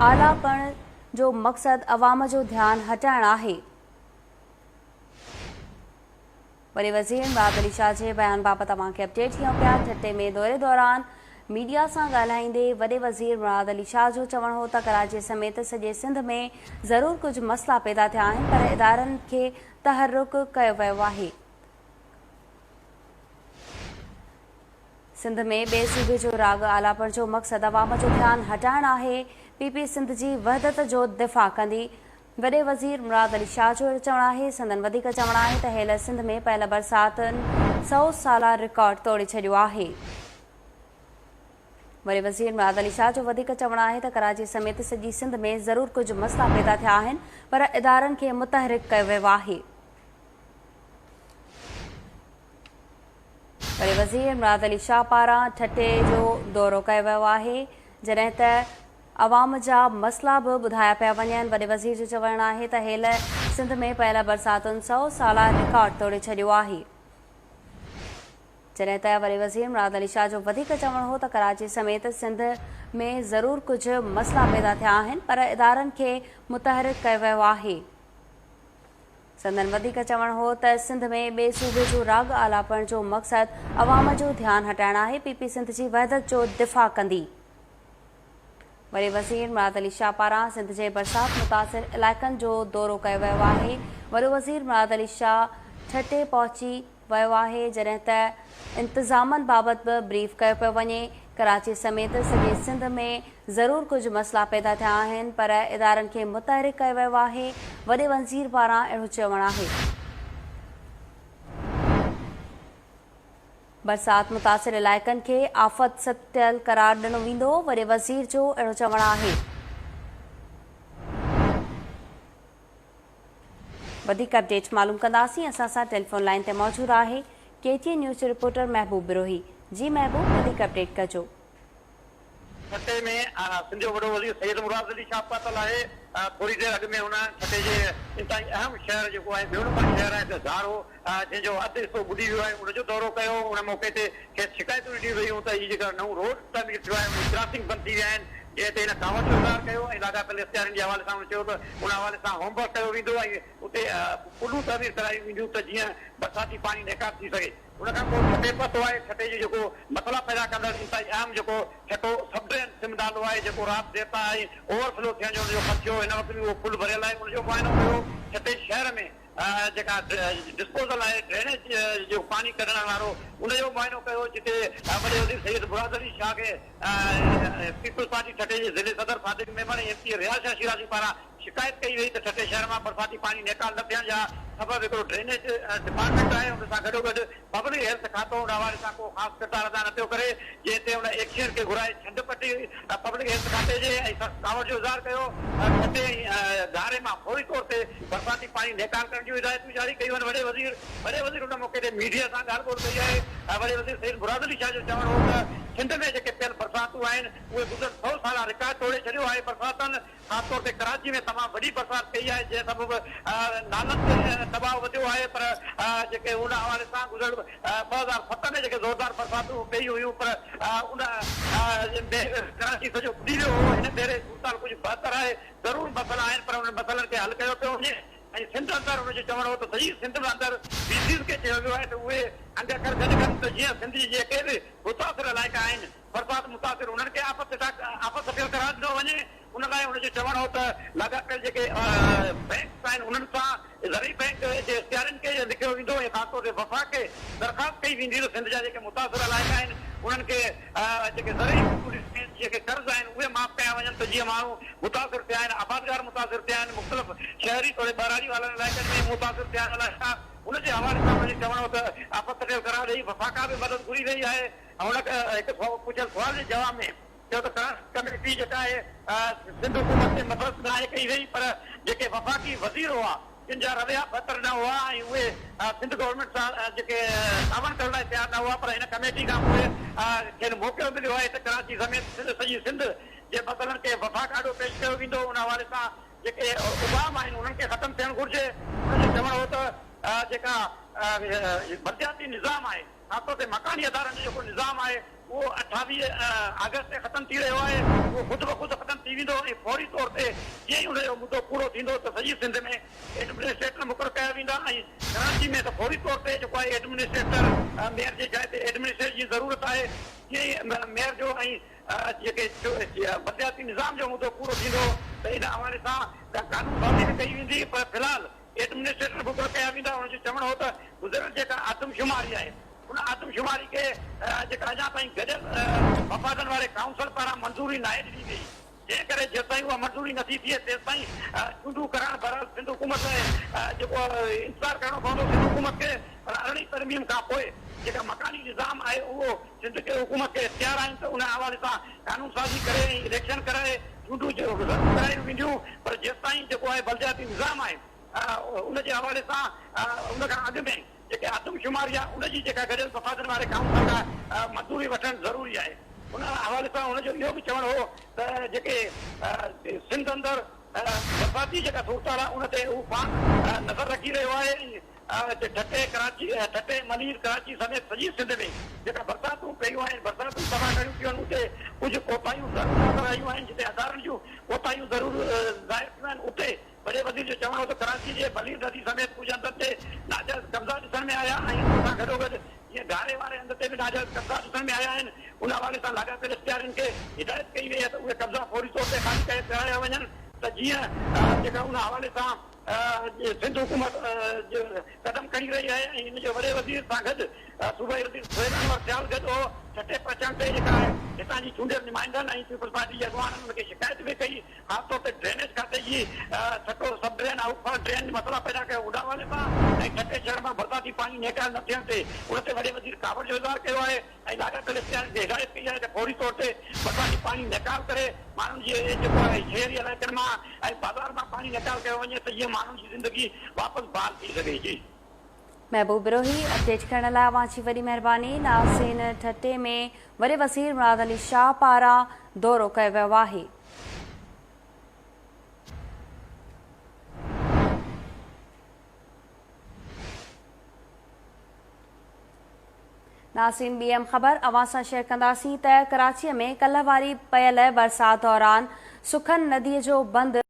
آلاپڻ جو مقصد عوام جو ڌيان هٽائڻ آهي. وڏي وزير مراد علي شاهه جي بيان بابت اوهان کي اپڊيٽ ڏيون پيا. ٺٽي ۾ دوري دوران ميڊيا سان ڳالهائيندي وڏي وزير مراد علي شاهه جو چوڻ هو ته ڪراچي سميت سڄي سنڌ ۾ ضرور ڪجهه مسئلا پيدا ٿيا آهن پر ادارن کي تحرڪ ڪيو ويو آهي. سنڌ ۾ ٻئي صوبي جو راڳ آلاپڻ جو مقصد عوام جو ڌيان هٽائڻ آهي، پي پي سنڌ جي وحدت جو دفاع ڪندي، وڏي وزير مراد علي شاهه جو اهڙو چوڻ آهي، سندن وڌيڪ چوڻ آهي ته هيل سنڌ ۾ پيل برساتن سئو سالا رڪارڊ توڙي ڇڏيو آهي. وڏي وزير مراد علي شاهه جو وڌيڪ چوڻ آهي ته ڪراچي سميت سڄي سنڌ ۾ ضرور ڪجهه مسئلا پيدا ٿيا آهن پر ادارن کي متحرڪ ڪيو ويو آهي. وڏي وزير مراد علي شاهه پاران ٺٽي جو دورو ڪيو ويو آهي جڏهن ته عوام جا مسئلا به ٻڌايا پيا وڃن. وڏي وزير جو چوڻ آهي ته هيل سنڌ ۾ پيل برساتن سئو سالا رڪارڊ توڙي ڇڏيو آهي. جڏهن ته وڏي وزير مراد علي شاهه جو وڌيڪ چوڻ هو ته ڪراچي سميت سنڌ ۾ ضرور ڪجهه مسئلا پيدا ٿيا آهن پر ادارن کي متحرڪ ڪيو ويو آهي. سندن وڌيڪ چوڻ هو ته سنڌ ۾ ٻئي صوبي جو راڳ آلاپڻ جو مقصد عوام جو ڌيان هٽائڻ آهي، پي پي سنڌ جي وحدت جو دفاع ڪندي. وڏي وزير مراد علي شاهه پاران سنڌ جي برسات متاثر علائقن جو دورو ڪيو ويو آهي، وڏو وزير مراد علي شاهه ٺٽي پهچي ويو آهي، جڏهن ته انتظامن بابت به بريف ڪيو پيو وڃي، ڪراچي سميت سڄي سنڌ ۾ ضرور ڪجهه مسئلا پيدا ٿيا آهن پر ادارن کي متحرڪ ڪيو ويو آهي، وڏي وزير پاران اهڙو چوڻ آهي. برسات متاثر علائقن کي آفت سٽيل قرار ڏنو ويندو، وڏي وزير جو اهڙو چوڻ آهي. وڌيڪ اپڊيٽ معلوم ڪنداسين اسان سان ٽيليفون لائين تي موجود آهي ڪي ٽي اين نيوز جو رپورٽر محبوب بروهي جي محبوب وڌيڪ اپڊيٽ ڪجو. ٺٽي ۾ سنڌ جو وڏو وزير سيد مراد علي شاهه پهتل آهي. ٿوري دير اڳ ۾ هن ٺٽي جي انتهائي اهم شهر جيڪو آهي ٻيو نمبر شهر آهي ته گهارو جنهن جو اڌ حصو ٻڏي ويو آهي ان جو دورو ڪيو. ان موقعي تي کيس شڪايتون ڏنيون ويون ته هي جيڪا نئون روڊ تعمير ٿيو آهي ان جي ڪراسنگ بند ٿي ويا آهن جنهن تي هن ڪاوڙ جو اظهار ڪيو ۽ لاڳاپيل اختيارين جي حوالي سان هن چيو ته ان حوالي سان هوم ورڪ ڪيو ويندو ۽ اتي پلون تعمير ڪرايون وينديون ته جيئن برساتي پاڻي نيڪال ٿي سگهي. ان کان پوء ٺٽي پهتو آهي. ٺٽي جو جيڪو مسئلا پيدا ڪندڙ انتهائي اهم جيڪو ٺٽو سب ڊرين سم نالو آهي جيڪو رات دير تائين آئي اوور فلو ٿيڻ جو ان جو خدشو هن وقت به اهو فل ڀريل آهي ان جو معائنو ڪيو. ٺٽي شهر ۾ جيڪا ڊسپوزل آهي ڊرينيج جو پاڻي ڪڍڻ وارو ان جو معائنو ڪيو جتي وڏي وزير سيد مراد علي شاهه کي پيپلز پارٽي ٺٽي جي ضلعي صدر Sadiq Memon ۽ M P A Riaz Shah Shirazi پاران شڪايت ڪئي وئي ته ٺٽي شهر مان برساتي پاڻي نيڪال نه ٿيڻ جا سبب هڪڙو ڊرينيج ڊپارٽمينٽ آهي ان سان گڏوگڏ پبلڪ هيلٿ کاتو ان حوالي سان ڪو خاص ڪردار ادا نه پيو ڪري جنهن تي ان ايڪشين کي گهرائي ڇنڊ پٽي پبلڪ هيلٿ کاتي جي ۽ سخت ڪاوڙ جو اظهار ڪيو. ٺٽي ۽ گهاري مان فوري طور تي برساتي پاڻي نيڪال ڪرڻ جون هدايتون جاري ڪيون آهن. وڏي وزير وڏي وزير ان موقعي تي ميڊيا سان ڳالهه ٻولهه ڪئي آهي. وڏي وزير سيد مراد علي شاهه جو چوڻ هو ته سنڌ ۾ جيڪي پيل برساتون آهن اهي گذريل سئو سالا رڪارڊ ٽوڙي ڇڏيو آهي. برساتن خاص طور تي ڪراچي ۾ تمام وڏي برسات پئي آهي جنهن سبب نالن تي دٻاء وڌيو آهي پر جيڪي ان حوالي سان گذريل 2007 ۾ جيڪي زوردار برساتون پئي هيون پر ان ۾ ڪراچي سڄو ٻڏي ويو هو هن ڀيري صورتحال ڪجهه بهتر آهي ضرور مسئلا آهن پر انهن مسئلن کي حل ڪيو پيو وڃي ۽ سنڌ اندر ان جو چوڻ هو ته سڄي سنڌ اندر ڊي سيز کي چيو ويو آهي ته اهي انگ اکر گڏ ڪن ته جيئن سنڌ جي جيڪي به متاثر علائقا آهن برسات متاثر انهن کي آفت آفت سٽيل قرار ڏنو وڃي ان لاء هن جو چوڻ هو ته لاڳاپيل جيڪي بئنڪس آهن انهن سان زرعي بئنڪ جي اختيارين کي لکيو ويندو ۽ خاص طور تي وفاق کي درخواست ڪئي ويندي ته سنڌ جا جيڪي متاثر علائقا آهن انهن کي جيڪي زرعي جيڪي قرض آهن اهي معاف ڪيا وڃن ته جيئن ماڻهو متاثر ٿيا آهن آبادگار متاثر ٿيا آهن مختلف شهري توڙي ٻهراڙي وارن علائقن ۾ متاثر ٿيا آهن علائقا ان جي حوالي سان هن جو چوڻ هو ته آفت سٽيل قرار ڏئي وفاق کان به مدد گهري وئي آهي. هن هڪ پڇيل سوال جي جواب ۾ چيو ته ڪراچي ڪميٽي جيڪا آهي سنڌ حڪومت تي مفرت ناهي ڪئي وئي پر جيڪي وفاقي وزير هئا جن جا رويا بهتر نه هئا ۽ اهي سنڌ گورنمينٽ سان جيڪي تعاون ڪرڻ لاء تيار نه هئا پر هن ڪميٽي کان پوء کين موقعو مليو آهي ته ڪراچي سميت سڄي سنڌ جي مسئلن کي وفاق آڏو پيش ڪيو ويندو ان حوالي سان جيڪي ابهام آهن انهن کي ختم ٿيڻ گهرجي هن جو چوڻ هو ته جيڪا بلدياتي نظام آهي خاص طور تي مڪاني ادارن جو جيڪو نظام آهي اهو اهو 28 آگسٽ تي ختم ٿي رهيو آهي، اهو خود بخود ختم ٿي ويندو ۽ فوري طور تي جيئن ئي ان جو مدو پورو ٿيندو ته سڄي سنڌ ۾ ايڊمنسٽريٽر مقرر ڪيا ويندا ۽ ڪراچي ۾ ته فوري طور تي جيڪو آهي ايڊمنسٽريٽر ميئر جي جاء تي ايڊمنسٽريٽر جي ضرورت آهي، جيئن ئي ميئر جو ۽ جيڪي بلدياتي نظام جو مدو پورو ٿيندو ته ان حوالي سان قانون سازي به ڪئي ويندي پر في الحال ايڊمنسٽريٽر مقرر ڪيا ويندا. هن جو چوڻ هو ته گذريل جيڪا آدمشماري آهي ان آدمشماري کي جيڪا اڃا تائين گڏيل مفادن واري ڪائونسل پاران منظوري ناهي ڏني وئي جنهن ڪري جيستائين اها منظوري نٿي ٿئي تيستائين چونڊون ڪرائڻ بهرحال سنڌ حڪومت لاء جيڪو انتظار ڪرڻو پوندو سنڌ حڪومت کي پر ارڙهين ترميم کان پوء جيڪا مڪاني نظام آهي اهو سنڌ کي حڪومت کي اختيار آهن ته ان حوالي سان قانون سازي ڪري ۽ اليڪشن ڪرائي چونڊون ضرور ڪرايون وينديون پر جيستائين جيڪو آهي بلدياتي نظام آهي ان جي حوالي سان ان کان اڳ ۾ جيڪي آدمشماري آهي ان جي جيڪا گڏيل مفادن واري ڪائونسل کان منظوري وٺڻ ضروري آهي. ان حوالي سان هن جو اهو به چوڻ هو ته جيڪي سنڌ اندر برساتي جيڪا صورتحال آهي ان تي هو پاڻ نظر رکي رهيو آهي ۽ ٺٽي، ڪراچي، ٺٽي، ملير، ڪراچي سميت سڄي سنڌ ۾ جيڪا برساتون پيون آهن، برساتون تباهه ڪريون پيون آهن اتي ڪجهه ڪوتاهيون ضرور نظر آيون آهن جتي ادارن جون ڪوتاهيون ضرور ظاهر ٿيون آهن اتي وڏي وزير جو چوڻ هو ته ڪراچي جي ملير ندي سميت ڪجهه هنڌن تي ناجائز قبضا ڏسڻ ۾ آيا ۽ ان سان گڏوگڏ جيئن گهاري واري هنڌ تي به ناجائز قبضا ڏسڻ ۾ آيا آهن ان حوالي سان لاڳاپيل اختيارين کي هدايت ڪئي وئي آهي ته اهي قبضا فوري طور تي خالي ڪرايا وڃن ته جيئن جيڪا ان حوالي سان سنڌ حڪومت قدم کڻي رهي آهي ۽ ان جو وڏي وزير سان گڏ صوبائي وزير سهيل انور سيال گڏ هو. ٺٽي پهچڻ تي جيڪا هتان جي چونڊيل نمائندن ۽ پيپلز پارٽي جي اڳواڻن ان کي شڪايت به ڪئي. خاص طور تي ڊرينيج کاتي جي Thatta sub drain outfall drain مسئلا پيدا ڪيو ان حوالي سان ۽ ٺٽي شهر مان برساتي پاڻي نيڪال نه ٿيڻ تي ان تي وڏي وزير ڪاوڙ جو اظهار ڪيو آهي ۽ لاڳاپيل اختيارين کي هدايت ڪئي آهي ته فوري طور تي برساتي پاڻي نيڪال ڪري ماڻهن جي جيڪو آهي شهري علائقن مان ۽ بازار مان پاڻي نيڪال ڪيو وڃي ته جيئن ماڻهن جي زندگي واپس بحال ٿي سگهي جي. محبوب بروهي اپڊيٽ ڪرڻ لاء اوهان جي وڏي مهرباني. ناظرين ٺٽي ۾ وڏي وزير مراد علي شاهه پاران دورو ڪيو ويو آهي. ناظرين ٻي اهم خبر اوهان سان شيئر ڪنداسين ته ڪراچي ۾ ڪلهه واري پيل برسات دوران سکن ندي جو بند.